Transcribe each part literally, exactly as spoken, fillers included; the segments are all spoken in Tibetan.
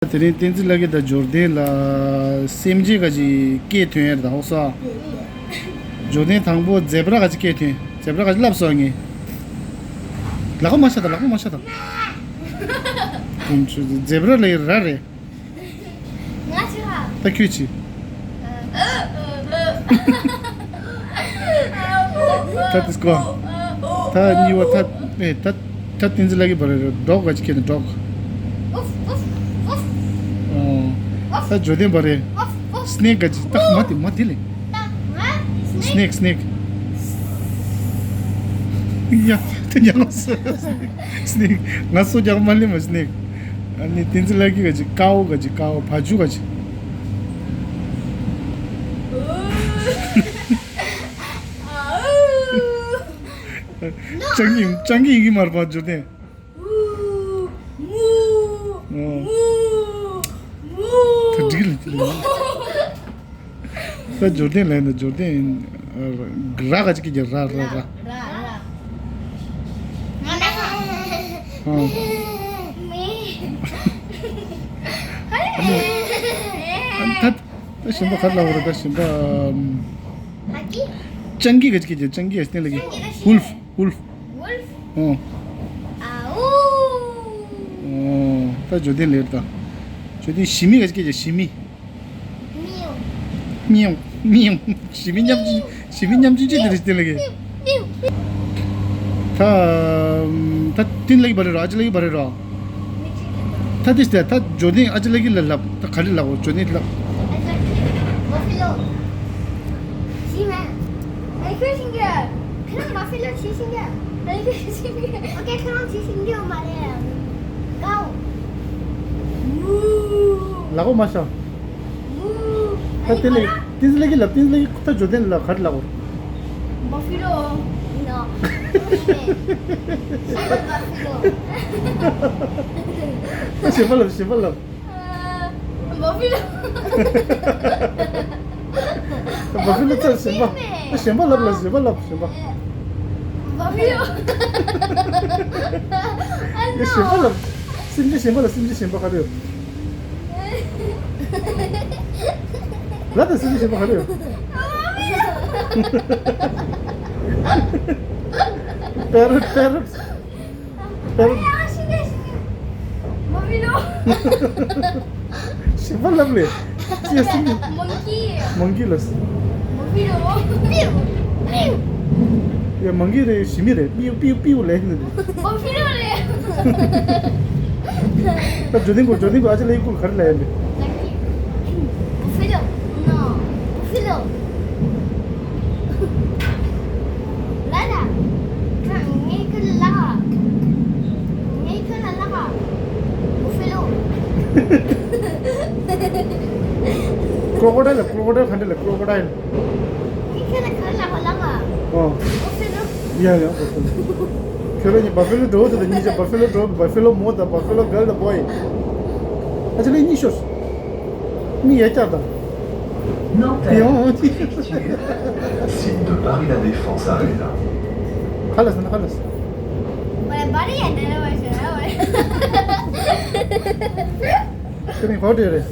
དེ་རིང་བསྟན་འཛིན་ལགས་ཀྱིས་ད་འབྱོར་ལྡན་ལ་སེམས་ཅན་ག་ཅིག་སྐད་ཐོན་ཡར་དང་ཧོ་སོ། འབྱོར་ལྡན་དང་པོ་ཛེ་བྲ་ག་ཅིག་སྐད་ཐོན། ཛེ་བྲ་ག་ཅིག་ལབ་སོང་ངས། ལག་པ་མ་བཤའ་དང་། ལག་པ་མ་བཤའ་དང་། ཛེ་བྲ་ལ་ཡི་ར་རེད། ང་ཆི་ཧ། ད་ཁྱོད་ཆི། ད་དེ་སྐོ། ད་གཉིས་པ་ད་ཨེ་ད་ད་བསྟན་འཛིན་ལགས་ཀྱི་བར་རེད། འབྲོག་ག་ཅིག་ཁྱེད་འབྲོག་ཨོ། ད་འབྱོར་ལྡན་བར་རེད། སི་ནེག་ག་ཅིག་ད་མ་དེ་མ་དེ་ལས། སི་ནེག་སི་ནེག་ཡ་ད་ཉལ་སི་ནེག་ང་སོ་རྒྱག་མ་ལེ་མ་སི་ནེག་ཨ་ནི་བསྟན་འཛིན་ལགས་ཀྱི་ག་ཅིག་ཀའོ་ག་ཅིག་ཀའོ་བ་ཕྱུགས་ག་ཅིག་སྤྱང་ཀི་སྤྱང་ཀི་ཡིན་གྱི་མ་རེད་པ་འབྱོར་ལྡན། ཨོ། ད་འགྲིག་ལ་འགྲིག་ལ། ད་འབྱོར་ལྡན་ལས་ན་འབྱོར་ལྡན། ར་ག་ཅིག་གི་ར་ར་ར། ར་ར། ང་ན། ཨ། ད་ད་གཞན་པ་ག་རེ་ལབ་དགོས་རེད། ད་གཞན་པ། ཨ་ཀི། སྤྱང་ཀི་ག་ཅིག་གི་སྤྱང་ཀི་ཡ་སྟེང་ལ་གི། སྤྱང་ཀི་ད་ཤི་ཝུལ་ཧྥི། ཝུལ་ཧྥི། ཝུལ་ཧྥི། ཨོ། ཨ་ཨུ། ཨོ། ད་འབྱོར་ལྡན་ལེར་ད། འབྱོར་ལྡན་ཞི་མི་ག་ཅིག་སྐད་ཀྱི་ཞི་མི། མིའུ། མིའུ། མིའུ། ཞི་མི་མཉམ་ཅི་ཞི་མི་མཉམ་ཅི་ཅི་དེ་རེད་དེ་ལ་གི། མིའུ། ད་ད་ཏིན་ལ་གི་བ་རེད་རོ། ཨ་ཅི་ལ་གི་བ་རེད་རོ། ད་དེ་ད་ད་འབྱོར་ལྡན་ཨ་ཅི་ལ་གི་ལ་ལབ། ད་ག་རེ་ལབ་འོ་འབྱོར་ལྡན་ལབ། བ་ཕི་ལོ། ཞི་མི། ཨེ་ཁྱོད་ཤིང་གི། ཁྱོད་རང་བ་ཕི་ལོ་ཆི་ཤིང་གི། ཨེ་ཁྱོད་ཤིང་གི། ཨོ་ཀེ་ཁྱོད་རང་ཆི་ཤིང་གི་ཡོད་མ་རེད། ཀའོ། ལག་པ་མ་བཞག་ད་དེ་ལས་ཏིན་ལ་གི་ལབ། ཏིན་ལ་གི་ད་འབྱོར་ལྡན་ལ་ག་རེ་ལབ་འོ། བ་ཕི་ལོ། ནོ། ད་གཞན་པ་ལབ། གཞན་པ་ལབ། བ་ཕི་ལོ། བ་ཕི་ལོ་ཚར་གཞན་པ། ད་གཞན་པ་ལབ་ལ་གཞན་པ་ལབ་གཞན་པ། བ་ཕི་ལོ། ཨ་ད་གཞན་པ་ལབ། སེམས་ཅན་གཞན་པ་ལ་སེམས་ཅན་གཞན་པ་ག་རེ་ཡོད། ལ་ད་སེམས་ཅན་གཞན་པ་ག་རེ་ཡོད། པེ་རོ་པེ་རོ། ཨ་ཡ་ཤི་ནས་ཤི་ནས། མ་བི་ལོ། ཞིམ་པ་ལབ་ལེ། ཅི་ཡ་སིང་། མོང་ཀི། མོང་ཀི་ལ། མ་བི་ལོ། པིའུ། པིའུ། ཡ་མོང་ཀི་རེད། ཞི་མི་རེད། པིའུ་པིའུ་པིའུ་ལབ་ནི་རེད། མ་བི་ལོ་རེད། ད་འབྱོར་ལྡན་གོ་འབྱོར་ལྡན་གོ་ཨ་ཅག་ལགས་ཀྱིས་ཁུ་ག་རེ་ལབ་ཡ་རེད། མ་བི་ལོ། ནོ། མ་བི་ལོ། ལ་ལ། ང་ངའི་ཁུ་ལ་ལ། ངའི་ཁུ་ལ་ལ། བུ་ཕི་ལོ། Crocodile, crocodile ག་འདྲ་ལ། Crocodile། ངའི་ཁུ་ལ་ཁུ་ལ་ལ་ལ། ཨོ། བུ་ཕི་ལོ། ཡ་ཡ། བུ་ཕི་ལོ། ཁྱོད་རང་གཉིས་བ་ཕི་ལོ་འགྲོ་འདུག་ད་གཉིས་ཆ་བ་ཕི་ལོ་འགྲོ། བ་ཕི་ལོ་མོ་དང་བ་ཕི་ལོ་གརལ་དང་བོའི། ཨ་ཅག་ལགས་གཉིད་ཤོར། མིག་ཡར་བཀྱགས་དང་། Nanterre, préfecture, site de Paris La Défense Arena. ཁ་ལགས་སོང་ན་ཁ་ལགས་སོང་། ཁྱོད་ནི་ག་པར་འགྲོ་རེད། ག་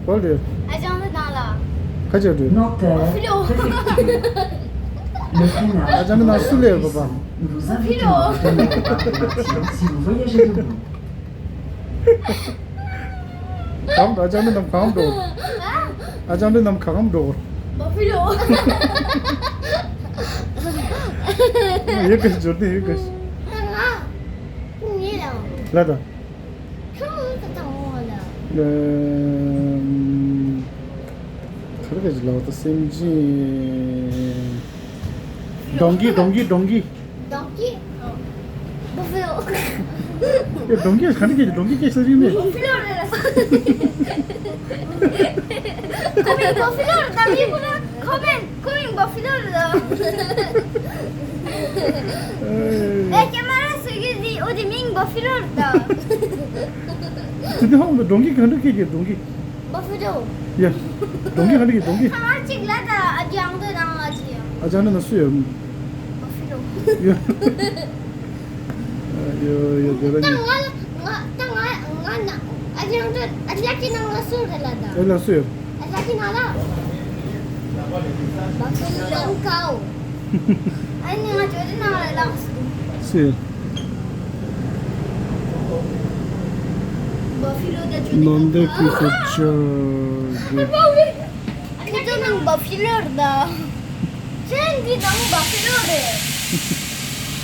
པར་འགྲོ། ཨ་ཅག་ནི་ནང་ལ། ཁ་ཅིག་འགྲོ། Nanterre, préfecture. Le freinage. ཨ་ཅག་ནི་ནང་སུ་ལས་ཡོད་པ། Nous vous invitons à fermer vos portes de l'action si vous voyagez debout. གང་འགྲོ། ཨ་ཅག་འདི་རྣམས་གང་འགྲོ། ཨ་ཅག་འདི་རྣམས་གང་འགྲོ། མ་ཕི་ལོ། ཡོད་གི་འབྱོར་ལྡན་ཡོད་གི། ལ་ད། ཁ་རེ་ག་ཅིག་ལ་བ་ད་སེམས་ཅན། Donkey, donkey, donkey. Donkey? Oh. Buffalo. ཡ། donkey ག་འདྲ་སྐད་ཀྱི། donkey སྐད་ཆ་རིག་མེད། Buffalo རེད་ལ། ཁོ་མིང་buffalo རེད་ད། མི་ཁོ་ན་ཁོ་མིང་ཁོ་མིང་buffalo རེད་ད། ཨེ་ཀེ་མ་ར་བཟོ་གི་འདི་འོ་དེ་མིང་buffalo རེད་ད། དེ་དེ་ཧོང་དུ་donkey ག་འདྲ་སྐད་ཀྱི། donkey། Buffalo. ཡ། donkey ག་འདྲ་སྐད། donkey། ཁ་ཅིག་ལ་ད་ཨ་ཅག་འདི་ནང་ཨ་ཅག་ཡ། ཨ་ཅག་འདི་ན་སུ་ཡོད། Buffalo. ཡ། ཡ་ཡ། དེ་ར་ད་ཉི། ང་ལ་ང་ད་ང་ང་ན་ཨ་ ཡང་དུ་ཨ་ལགས་ཀྱི་ནང་ལ་སུ་རེད་ལ་ད། ཨེ་ལ་སུ་ཡོད། ཨ་ལགས་ཀྱི་ནང་ལ། Buffalo cow. ཨ་ནི་ང་ཇོ་ཇོ་ནང་ལ་ལགས་སུ། སུ་ཡོད། Buffalo ད་ཇོ་ཇོ་ནང་ལ། ཁྱོད་ཚོ་ནང་Buffalo རེད་ད། ཁྱེད་འདི་ནང་Buffalo རེད།